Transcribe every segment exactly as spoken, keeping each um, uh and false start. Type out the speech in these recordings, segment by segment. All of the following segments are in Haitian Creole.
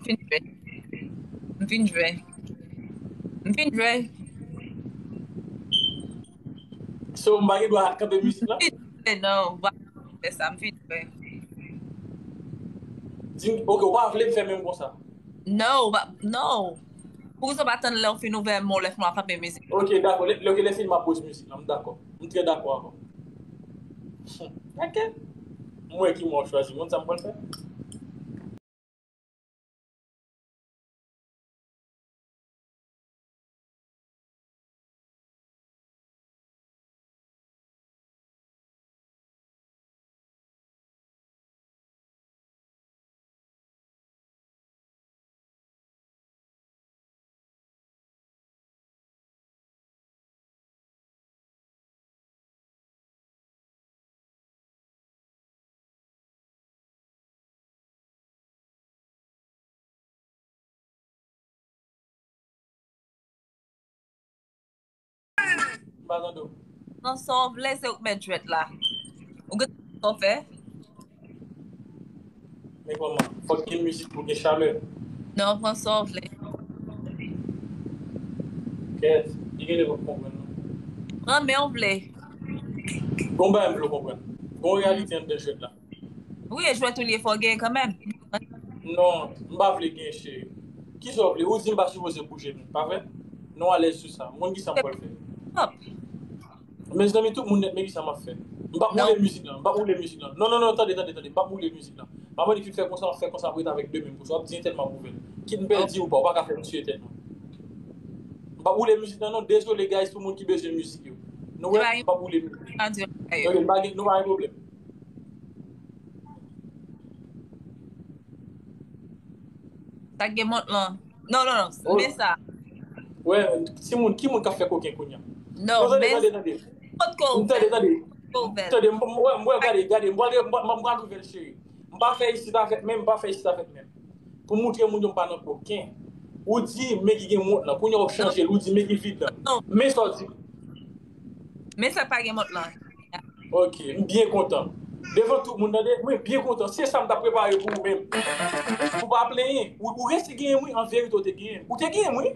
Fin jwe. M fin jwe. M fin jwe. So, m pa gen dwa kanpe mizik la? M fin jwe, non. M pa fè sa, m fin jwe. Di m, ok, ou pa vle m fè menm konsa? No, pa- no. Poukisa w pa tann lè w fin ouvè men w, lè fin w ap kanpe mizik? Ok, dakò. Lè, lè, lè fin m ap poze mizik la, m dakò. M trè dakò avè w. Ok. M wè ki mo w chwazi. Mwen, sa m pral fè. M pa tande w. Nan sa w vle, se ou k mèt jwèt la. Ou gen sa w fè? Men kòman? Fòk gen mizik pou gen chalè. Non, pran sa w vle. Kèt, li genlè p ap konprann non. Pran men w vle. Gon bagay m vle w konprann. Gon reyalite anndan jwèt la. Wi, e jwèt ou li ye, fò w genyen kanmenm. Non, m pa vle genyen cheri. Kisa w vle? Ou di m pa sipoze bouje non, pa vre? Nou alèz sou sa. M konn kisa m pral fè. Hop. Mezanmi, tout moun nèt, men kisa m ap fè. M p ap woule mizik lan, m p ap woule mizik lan. Non, non, non, tande, tande, tande, m p ap woule mizik lan. M ap annik fin fè konsa, m ap fè konsa, m ap ret avèk de men m konsa, w ap di entèl m ap ouvè l. Kit m pèdi ou pa, ou pa ka fè m tiye tèt mwen. M p ap woule mizik lan non, dezole guys pou moun ki bezwen mizik yo. Nou wè, m p ap woule mizik. Ok, m pa gen, nou pa gen pwoblèm. Sa gen mont lan. Non, non, non, men sa. Wè, timoun, ki moun k ap fè koken kounye a? Non, tande, men tande, tande. Kot ko M tande, tande. Ouvè. Tande, m, m, wè, m wè, gade, gade, m pral, m pral, m pral ouvè l, cheri. M pa fè isit avèk men, m pa fè isit avèk men. Pou moutre moun yo m pa nan koken. Ou di men ki gen mont lan, kounye a w chanje l, ou di men ki vid lan. Non. Men sa w di. Men sa pa gen mont lan. Ok, m byen kontan. Devan tout moun, tande, mwen byen kontan. Se sa m t ap prepare pou ou menm. Ou pa plenyen. Ou, ou resi genyen m wi, an verite ou te genyen m. Ou te genyen m wi.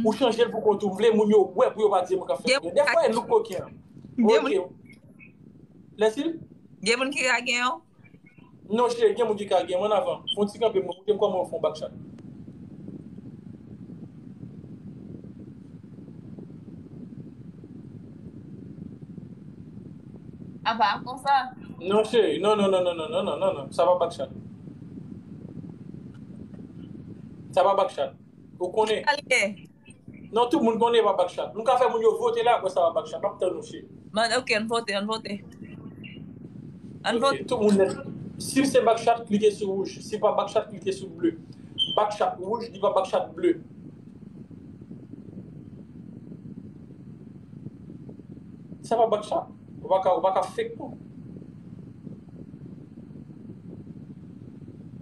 Ou chanje l pou kont ou. M vle moun yo wè pou yo pa di mwen k ap fè koken. Dèfwa e look koken an. Ok. Lèsil? Gen moun ki ka gen yon? Non, cheri, gen moun ki ka gen. Ann avan. Fè yon ti kanpe, mwen montre m kòman yo fè yon back shot. Apa konsa? Non, cheri. Non, non, non, non, non, non, non, non, non. Sa pa back shot. Sa pa back shot. Ou konnen. Sa l ye? Non, tout moun konnen pa back shot. Nou ka fè moun yo vote la, apre sa pa back shot. M ap tann ou, cheri. Man, ok, ann vote, ann vote. Ann vote. Ok, tout moun nèt. Si se back shot, klike sou wouj. Si pa back shot, klike sou ble. Back shot wouj, li pa back shot ble. Sa pa back shot. Ou pa ka, ou pa ka fake non.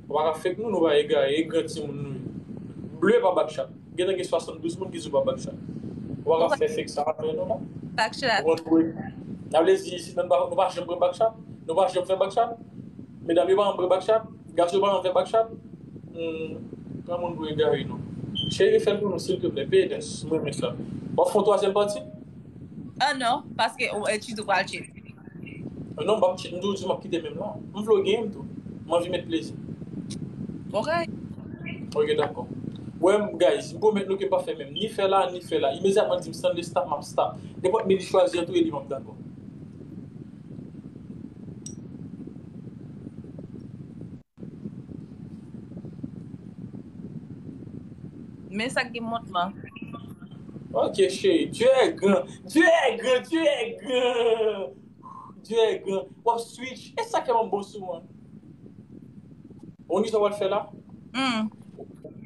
Ou pa ka fake nou, nou pa egare, e gran timoun nou ye. Ble pa back shot. Gentan gen swasanndouz moun ki di w pa back shot. Ou pa ka fè fake sa avè nou la. Back shot. Ou konn tou. Sa vle di isit menm nou pa janm pran back shot? Nou pa janm fè back shot? Medam yo pa janm pran back shot? Gason yo pa janm fè back shot? Hmm, pran moun pou egare non. Cheri, fè l pou nou silteplè. Peye dance, m renmen sa. W ap fè yon twazyèm pati? Ah non, paske ou etid ou pral cheat. Non, m p ap cheat, m toujou di m ap kite menm lan. M vle w genyen m tou. M anvi met plezi. Ok. Ok, dakò. Wè m, guys, m pwomèt nou ke m p ap fè menm. Ni fè la, ni fè la. Imedyatman l di m stand de stop, m ap stop. Nenpòt men li chwazi an tou e li m ap dakò. Men sa k gen mont lan. Ok, cheri. Dieu est grand. Dieu est grand. Dieu est grand. Dieu est grand. W ap switch. E sa k fè m ap bon sou mwen. Ou ni sa w ap fè la? Hmm.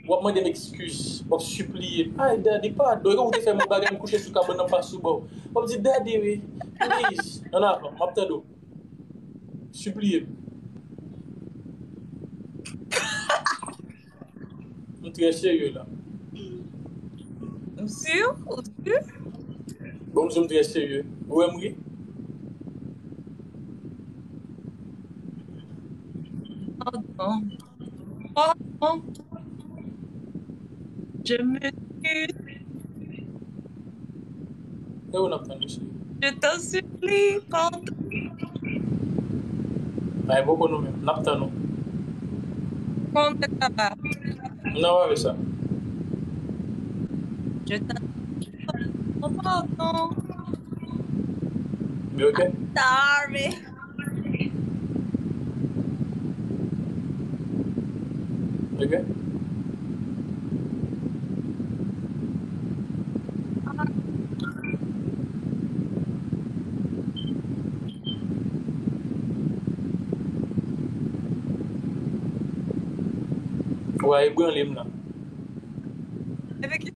W ap mande m ekskiz. W ap sipliye. Ay, daddy, padon. E ou te fè m yon bagay, m kouche sou kabann nan pa sou bò. W ap di, daddy, wi. Please. Ann avan, m ap tande w. Sipliye m. M trè serye la. Ou si? Ou si? Bon, m di w m trè serye. Ou wè m ri? Padon. Padon. Je m'excuse. E ou n ap tann, mesye? Je t'en supplie, pardon. Bay poko nou menm, n ap tann ou. Comment ça va? M nan wè sa. Je t'en supplie, pardon. You okay? Sorry. You okay? Ou a ebranle m la.